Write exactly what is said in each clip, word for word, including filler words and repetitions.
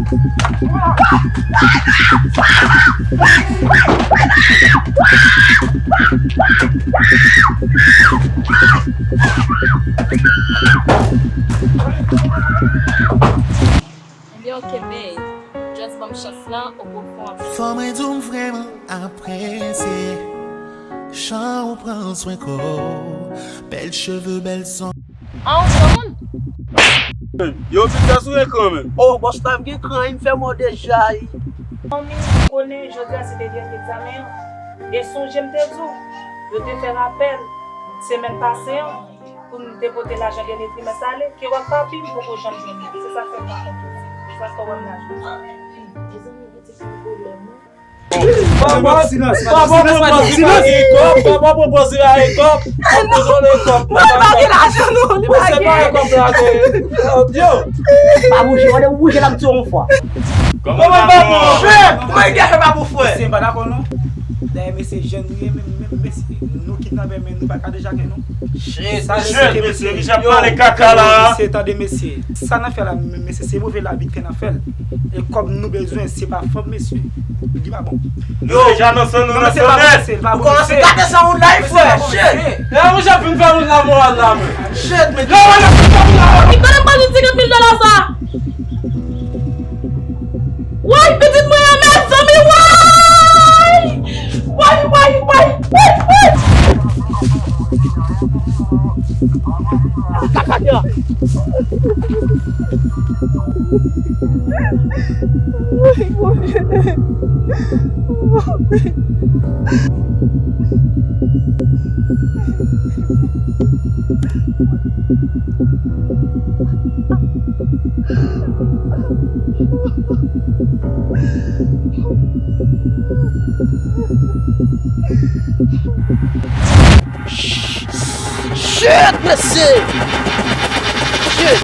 Ebyen, ok, babe. Just ban m chans lan, ou gon fon anpil. Fò mwen di w m vrèman apresye jan ou pran swen kò w, bèl cheve, bèl son. An, ou granmoun? Yo, vin fè sou ekran, men. Oh, bòs la, m gen kran, li fè mò deja, wi. Fanmi, ou konnen, jodi a se te dènye egzamen an. E sonje m te di w, yo te fè rapèl semèn pase an pou m te pote lajan dènye trimès ale, ke w ak papi m poko janm jwenn li. Se sa k fè m pa konn jodi. Se sa k fè w wè m la jodi. Mezanmi, pitit, ki pwoblèm, non? Papa, silans, papa, silans, papa, silans. Papa pran pòz li a ekòp. Papa pran pòz li a ekòp. Mwen pa gen lajan non, li pa gen. Yo. Pa bouje, wè ou bouje la m tiye w yon fwa. Kòman pa bon? Kòman gen fè pa bon frè? Mesye, m pa dakò non. Dayè mesye jèn nou ye, men, men, mesye, nou kidnapè, men nou pa kadejake non. Shit, shit, mesye, mesye ap pale kaka la. Mesye, tande mesye. Sa n ap fè la, mesye, se move lavi k fè n ap fè l. E kòb nou bezwen, se pa fanm, mesye. Li pa bon. Nou deja nan san, nou nan san nèt. Ou kòmanse gate san moun la, wi, frè. Shit. Lè ou jan vin fè moun lamoral la, men. Shit, men. Lè ou jan vin fè moun lamoral. Li konnen m pa vin senkant mil dola sa. Woy, pitit mwen an, mèd, zanmi, woy! Woy, woy, woy, woy, woy! Kaka dèyè. Woy, Bondye. Shit, mesye! Shit!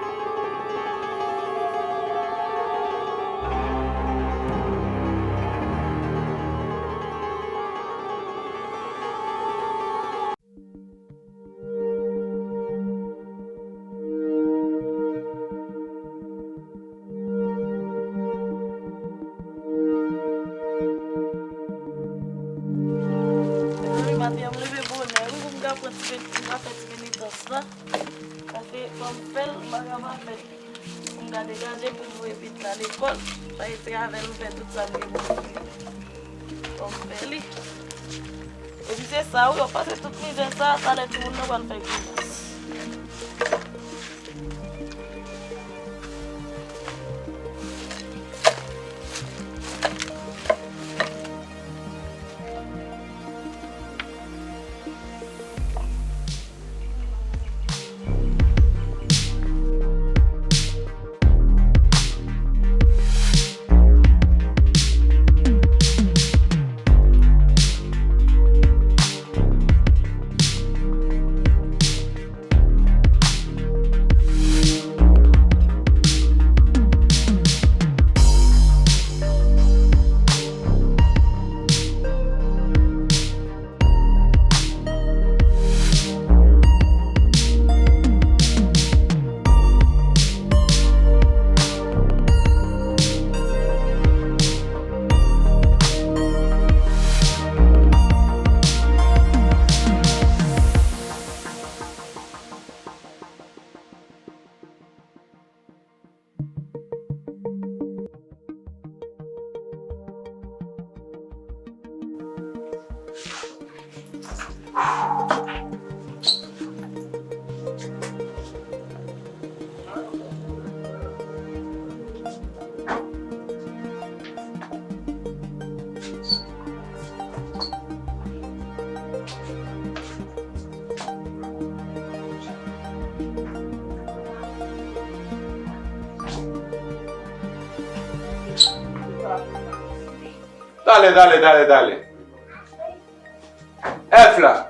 Mezanmi, maten an, m leve bonè, wi, pou m ka pran ti pen-, pou m ka fè ti penitans la. Paske fò m fè l, m pa ka pa fè l. Pou m ka degaje pou m voye pitit la lekòl. Paske se avè l m fè tout sa m gen pou m fè. Fò m fè li. Epi se sa, wi, w ap pase tout mizè sa, talè timoun nan pral fè grimas. Talè, talè, talè, talè. F la.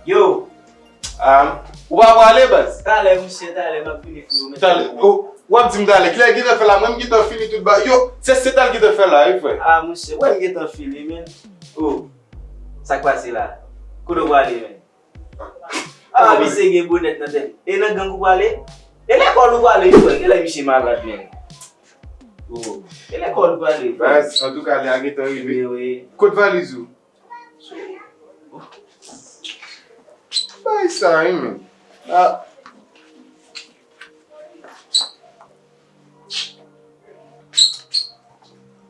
Yo. Ah, ou pa prale, baz? Talè, monchè, talè, m ap vini pou yo, men. Talè, oh, w ap di m talè. Kilè gentan fè la? Mwen, m gentan fini tout ba-, yo, se, se talè gentan fè la, wi, frè. Ah, monchè, wè m gentan fini, men. Oh, sa k pase la? Kote w prale, men? Ah, misye gen bonèt nan tèt. E nan gang ou prale? E lekòl ou prale, wi, frè? Genlè misye malad, men. Oh. E lekòl prale, frè? Baz, antouka, lè a gentan rive. Wi, wi. Kot valiz ou? Bay sa, wi, men. Ah.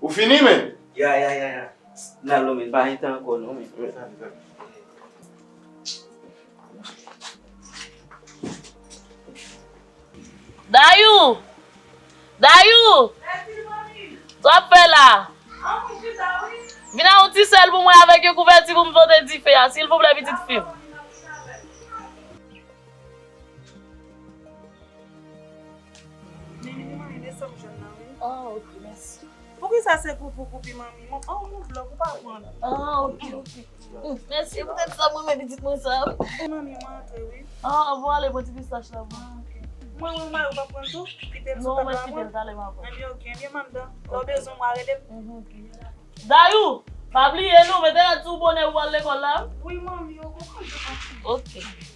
Ou fini, men? Ya, ya, ya, ya. N al non, men, pa gen tan ankò, non, men. Wi, sa, sa. Dayou! Dayou! Sa w ap fè la? Vin ak yon ti sèl pou mwen avèk yon kouvèti pou m pote dife a, silvouplè, pitit fi m. Men, men, men, men, desann jòn nan, wi. Ah, ok, mèsi. Poukisa se gwo pou gwo pi manmi? Mon, oh, mon blòk, ou pa pran. Ah, ok, ok. Mm, mèsi, poutèt sa, mwen, men pitit mwen sa, wi. Manmi, mwen antre, wi. Ah, bon, ale, pran ti pistach la, bon. Ah, ok. Mwen, mwen, mwen, ou pa pran tou? Kite l sou tab la, mwen. Non, mwen kite l, talè, m a pran. Ebyen, ok, ebyen, m anndan. Lè w bezwen mwen, rele m. Mhm, ok. Dayou, pa bliye non, mete rad sou w bonè pou w al lekòl la. Wi, manmi, ou konprann tou, manmi. Ok.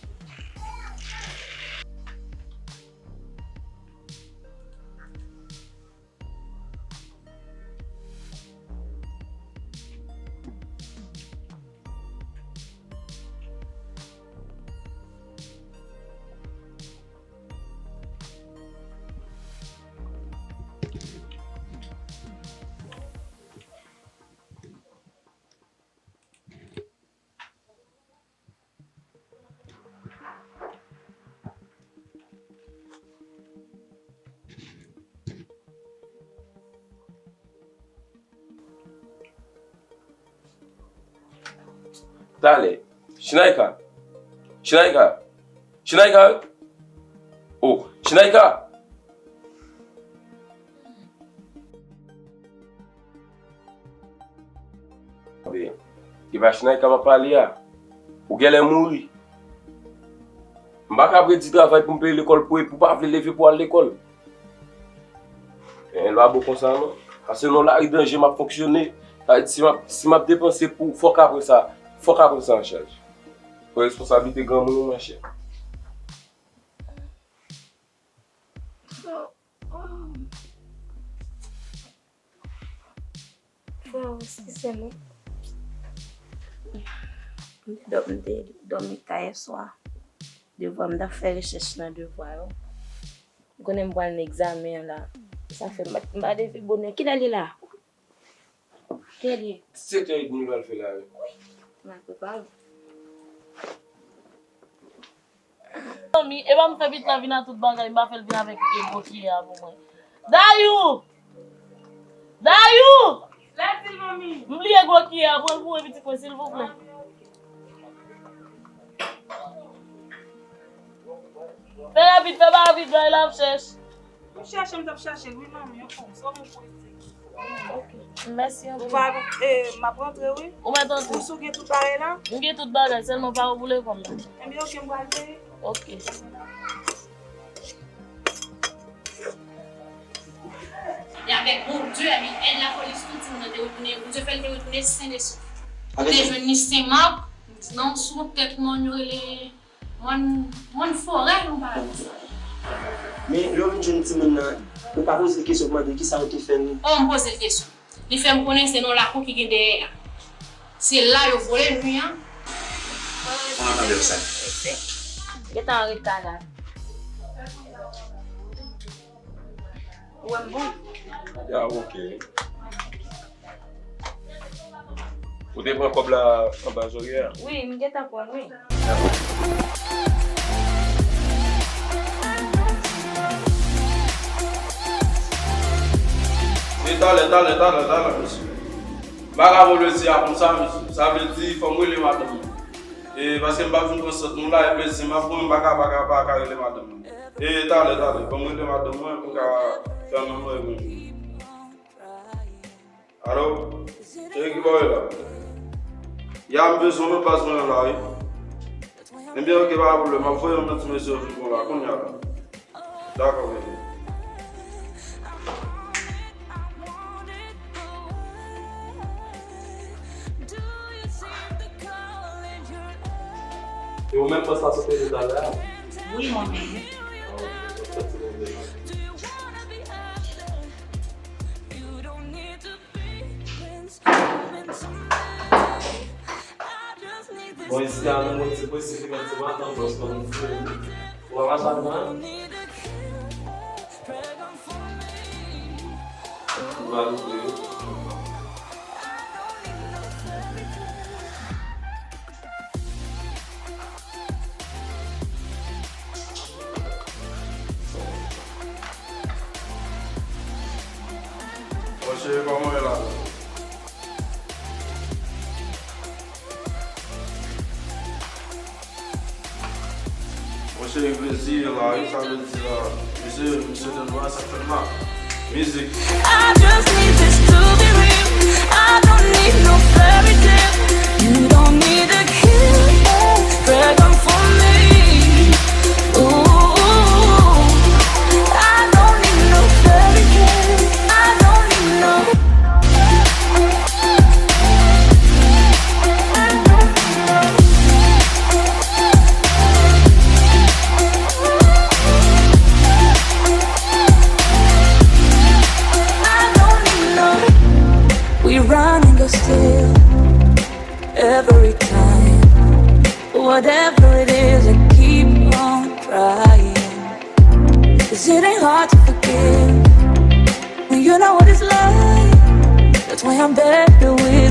Talè. Shinaika. Shinaika. Shinaika. Oh, Shinaika. Be, e pa Shinaika m ap pale a. Ou genlè mouri. M pa ka redi travay pou m peye lekòl pou, pou pa vle leve pou al lekòl. Men, lwa bon konsa non. Paske nan lari danje m ap fonksyone. Sa vle di si m ap, si m ap depanse pou, fòk apre sa, fòk apre sa an chaj. Pran responsablite granmoun ou, monchè. Frè, eskize m wi. M te dò-, m te dòmi ta yèswa. Devwa, m t ap fè rechèch nan devwa yo. M konnen m pral nan egzamen an la. Sa fè m pa, m pa leve bonè. Kilè li la? Kilè li ye? Sèt è edmi l pral fè la, wi. Wi. M al prepare. Zanmi, e pa m fè pitit la vin ak tout bagay, m pa fè l vin avèk e gwo kiyè a pou mwen. Dayou! Dayou! Lèd, manmi. M bliye gwo kiyè a, pran l pou mwen, pitit mwen, silvouplè. Fè rapid, fè pa rapid, bay la ap chèch. M chèche, m t ap chèche l wi, manmi, yon fòm, sa w gen pou isi. Ok. Mèsi anpil. Ou pa, eh, m ap rantre wi. Ou mèt antre. Ou si w gen tout bagay la? M gen tout bagay, sèlman pa oule kòm nan. Ebyen, ok, m pral peye. Ok. E avèk Bondye, ebyen, èd lapolis, tout timoun nan te retounen, Bondye fè l te retounen sen e sof. Ou te jwenn li Sen Mak, nan sou tèt mòn yo rele Mòn, mòn forè, yon bagay konsa. Men, lè w vin jwenn timoun nan, ou pa poze l kesyon pou mande l kisa yo te fè l? O, m poze l kesyon. Li fè m konnen se nan lakou ki gen dèyè a. Se la yo vole nwi an. Mwen tande w sa. Gentan an reta la. Ou wè m bon? Ya, ok. Ou te pran kòb la anba zorye a? Wi, m gentan pran l, wi. E talè, talè, talè, talè, mesye. M pa ka voye ti a konsa, mesye. Sa vle di, fò m rele madanm mwen. E paske m pa vin pran sant nou la, e plezi m ap pran, m pa ka, pa ka, pa ka rele madanm mwen. E talè, talè, ban m rele madanm mwen pou m ka fè manman e bonjou. Alo? Cheri, ki bò w ye la? Ya, m bezwen w, men baz mwen la, wi. Ebyen, ok, pa gen pwoblèm. M ap voye yon ti mesye vin pran w la, kounye a la. Dakò, bebe. E ou menm, bòs la sot rele talè a? Wi, mwen menm. Ah, ok, ok, ok. Bon, isi a, nou mwen ti presi ki mèt ti maten, paske nou fini. Ou pa mache avè mwen? Ou pa louvri. Bon, cheri, kòman w ye la? Monchè, plezi la, wi, sa vle di la. Mesye, mesye, tèlman sa fè m la. Mizik. I just need this to be real. I don't need no fairy tale. You don't need a killer. Break 'em for me. Ooh, I don't need no fairy tale. I don't need no We running go still every time. Whatever it is, I keep on trying. 'Cause it ain't hard to forgive when you know what it's like. That's why I'm better with